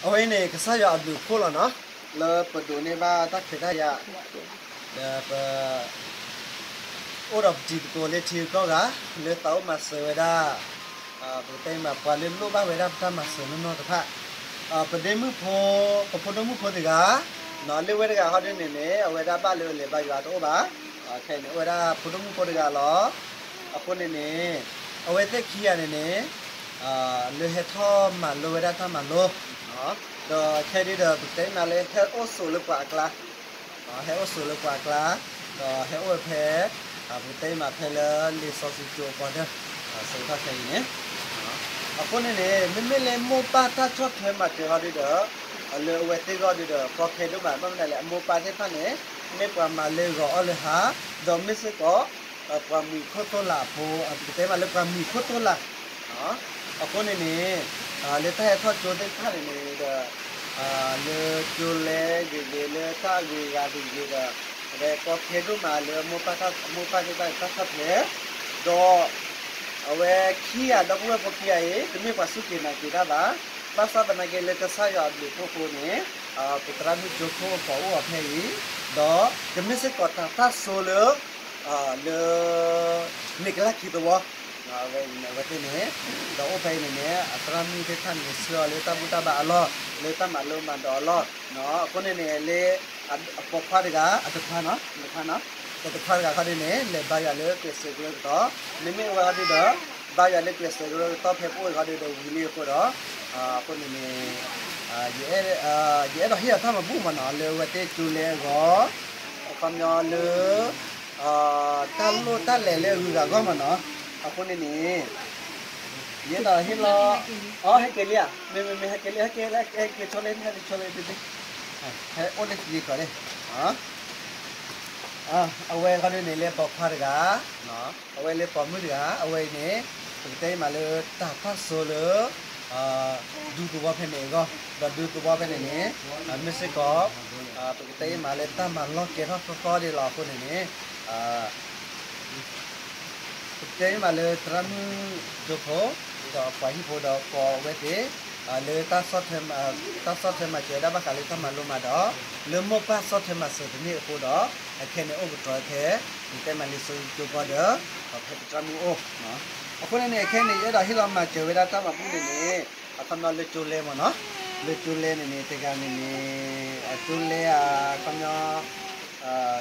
အဝဲအံၤန့ၣ် ကစၢ်ယွၤအဘျုးအဖှိၣ်လီၤနီၤ, လၢပဒိးန့ၢ်ဘၣ်တၢ်ခွဲးတၢ်ယာ်, ဒီးပ အိၣ်ဒီးပတံၤသကိးလၢထံဂုၤကီၢ်ဂၤ, လၢသးအိၣ်မၤစၢၤဝဲဒၣ် ပကတဲမး ပှၤလၢလိၣ်ဘၣ်ဝဲဒၣ်ပတၢ်မၤစၢၤနီၢ်နီၢ်တဖၣ်, ပဒ့မုၣ်ဖိ, ပဖိဒိၣ်မုၣ်ဖိတဂၤ, လၢဝဲတဂၤဟီဒ်န့ၣ်န့ၣ် အဝဲဒၣ်ဘၣ်လၢအလဲၤဘါယွၤတအိၣ်ဘၣ်, ခဲအံၤန့ၣ် အိၣ်ဝဲဒၣ်ဖိဒိၣ်မုၣ်ဖိတဂၤလီၤ. အဃိန့ၣ်န့ၣ် အဝဲသ့ၣ်ခံဂၤန့ၣ်န့ၣ် လၢဟဲထီၣ်မၤလိဝဲဒၣ်တၢ်မၤလိ, ဒီးခဲဒ်ဒီး ပကတဲမးလၢဟဲအိၣ်ဆိးလၢပှၤအကျါ, ဟဲအိၣ်ဆိးလၢပှၤအကျါ, ဒီးဟဲအိၣ်ဝဲဖဲ ပကတဲမးဖဲလၢလံာ်စီဆှံကၠိအပူၤဒီး ဆၢကတီၢ်ခဲအံၤန့ၣ်, အဃိန့ၣ်န့ၣ် မ့မ့ၢ်လၢမိၢ်ပၢ်တၢ်ဆီၣ်ထွဲမၤစၢၤဟီဒ်ဒီး လၢအဝဲသ့ၣ်ဂီၢ်ဒ်ဒီး ကီခဲဒိၣ်မး ဘၣ်မနုၤလဲၣ် အမိၢ်ပၢ်သ့ၣ်တဖၣ်န့ၣ် မ့ၢ်ပှၤမၤလၢဂီၤအီၣ်လၢဟါ, ဒီးမ့ၢ်စ့ၢ်ကီး ပှၤမုာ်ခိၣ်သိၣ်လးအဖိ, ပကတဲမးလၢပှၤမုာ်ခိၣ်သိၣ်လး, အဃိန့ၣ်န့ၣ် လၢတၢ်ဟဲထီၣ်ကၠိသ့ၣ်တဖၣ်န့ၣ်န့ၣ်ဒီး လၢကၠိလဲဂ့ၤဂ့ၤ လၢတၢ်အဂုၤအဂၤဂ့ၤဂ့ၤဒီး အဝဲကီခဲဒိၣ်မးလၢမိၢ်ပၢ်တၢ်, မိၢ်ပၢ်သ့ၣ်တဖၣ်တၢ်ဆီၣ်ထွဲ, ဒီး အဝဲခံဂၤဒီပုၢ်ဝဲၢ်ဖိခံဂၤအံၤ တမ့ၢ်ပှၤစူၢ်က့ၤနာ်က့ၤတၢ်ဘၣ်, ဘၣ်ဆၣ်သနာ်က့လၢကစၢ်ယွၤအဘျုးအဖှိၣ်အဃိန့ၣ် ပသရၣ်မုၣ်ကၠိခိၣ်ပိာ်အိၣ်အီၤဖဲအံၤ, ဒီးကမ့ၢ်စ့ၢ်ကီးတၢ်သၣ်စိလၢ လၢ န့ၣ်ကလၢ်ခံသဝီ, အဝဲအံၤန့ၣ် အဝဲသ့ၣ်န့ၣ် ဒီးအိၣ်ဖဲအံၤန့ၣ်န့ၣ် အသရၣ်မုၣ်သ့ၣ်တဖၣ်န့ၣ် ဆှၢအီၤလၢတၢ်ဘူၣ်တၢ်ဘါအလီၢ်, လၢတၢ်မၤလိမၤဒိးအလီၢ်, အဃိန့ၣ်န့ၣ် လၢ အပိာ်ခွါတဂၤ အတခွါနီၤ, တခွါနီၤ, တခွါတဂၤခီဒ်န့ၣ် လဲၤဘါယွၤလၢကျဲးစၢးကရၢကတီၤ, မ့မ့ၢ်အဝဲခီဒ်ဒီး ဘါယွၤလၢကျဲးစၢးကရၢကတီၤဖဲပအိၣ်အံၤခီဒ်ဒီးဝံၤလံအဃိဒီး, အဃိန့ၣ်န့ၣ် ယအဲၣ်ဒိးဟ့ၣ်အီၤတၢ်မၤဘူၣ်မးနီၤ လၢအဝဲသ့ၣ်ကၠိလဲအဂီၢ်, အခီပညီလၢ တၢ်လိၣ်တၢ်လဲၤလၢအဂုၤအဂၤအဂီၢ်မးနီၤ, အဃိန့ၣ်န့ၣ် ယအဲၣ်ဒိးဟ့ၣ်လီၤ, အဟဲက့ၤလံဧါ, မ့မ့မ့ၢ်ဟဲက့ၤလံ ဟဲက့ၤလံ ဟဲက့ၤဆိလၢ ဟဲက့ၤဆိလၢ ဟဲအိၣ်လၢခံကီးလံ, အဝဲခီဒ်န့ၣ် လၢပိာ်ခွါတဂၤ, အဝဲလၢပိာ်မုၣ်တဂၤ, အဝဲအံၤန့ၣ် ပကတဲမးလၢတၢ်သၣ်စိလၢ ဒူသဝီဖဲန့ၣ်အဂီၢ်, ဒီးဒူသဝီဖဲန့ၣ်န့ၣ် မ့ၢ်စ့ၢ်ကီး ပကတဲမးလၢတၢ်မၤလီၢ်ကဲထီၣ်သီသီဒ်လီၤအဃိန့ၣ်န့ၣ် ပကတဲမးလၢသရၣ်မုၣ်ကၠိဖိ ဒီးပှၤဟံၣ်ဖိဒီးကိးဝဲသ့ၣ် လၢ တၢ်ဆီၣ်ထွဲမၤစၢၤဝဲဒၣ်ဘၣ်ဃးလၢတၢ်မၤလိမၤဒိး, လၢမိၢ်ပၢ်ဆီၣ်ထွဲမၤစၢၤတန့ၢ်အဃိဒီး အခဲန့ၣ်အိၣ်ကတြီဖဲ ပကတဲမးလံာ်စီဆှံကၠိပူၤဒီး ဖဲပသရၣ်မုၣ်အိၣ်, အဃိန့ၣ်န့ၣ် အခဲန့ၣ် ယအဲၣ်ဒိးဟ့ၣ်လီၤမၤစၢၤဝဲဒၣ်တၢ်မၤဘူၣ်န့ၣ်န့ၣ် အခီပညီလၢကၠိလဲမးနီၤ, လၢကၠိလဲန့ၣ်န့ၣ် တဂၤန့ၣ်န့ၣ် အကၠိလဲအခီပညီ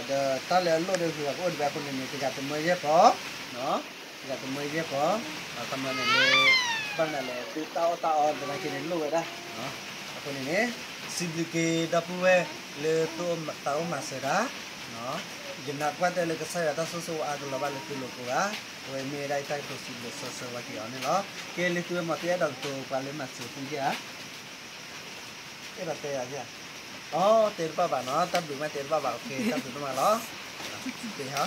ဒီးတၢ်လၢအလိၣ်ဒီးဂုၤအကအိၣ်တဘၣ်အဃိန့ၣ်န့ၣ် တဂၤတမၢယဲၢ်ပီၤ, တဂၤတမၢယဲၢ်ပီၤ, အခီပညီန့ၣ်လၢ ဘၣ်မနုၤလဲၣ် သုတၢ်အီၣ်တၢ်အီသနာ်က့န့ၣ်လိၣ်ဝဲဒၣ်, အဃိန့ၣ်န့ၣ် စံးဘျုးက့ၤဒီပုၢ်ဝဲၢ်လၢသးအိၣ်မၤစၢၤတၢ်, ယနာ်ကွၢ်တဲလၢကစၢ်ယွၤတၢ်ဆိၣ်ဂ့ၤအါကလီၤဘၣ်လၢသုလိၤကိးဂၤ, အဝဲမ့ၢ်ဝဲဒၣ်ယတၢ်ကတိၤစံးဘျုးစံးဆၢဝဲက့ၤအီၤန့ၣ်လီၤ. ကဲလၢသုဝဲမၤသံအဲၣ်ဒိးကတိၤပှၤလၢမၤစၢၤသုယဲၢ်ဧါ, အဲၣ်ဒိးတဲယၤယဲၢ်ဧါ, တဲတဘၣ်ဘၣ်နီၤ, တၢ်ဘျုးမးတဲတဘၣ်ဘၣ်, တၢ်ဘျုးဒိၣ်မးလီၤ, တဲဟါ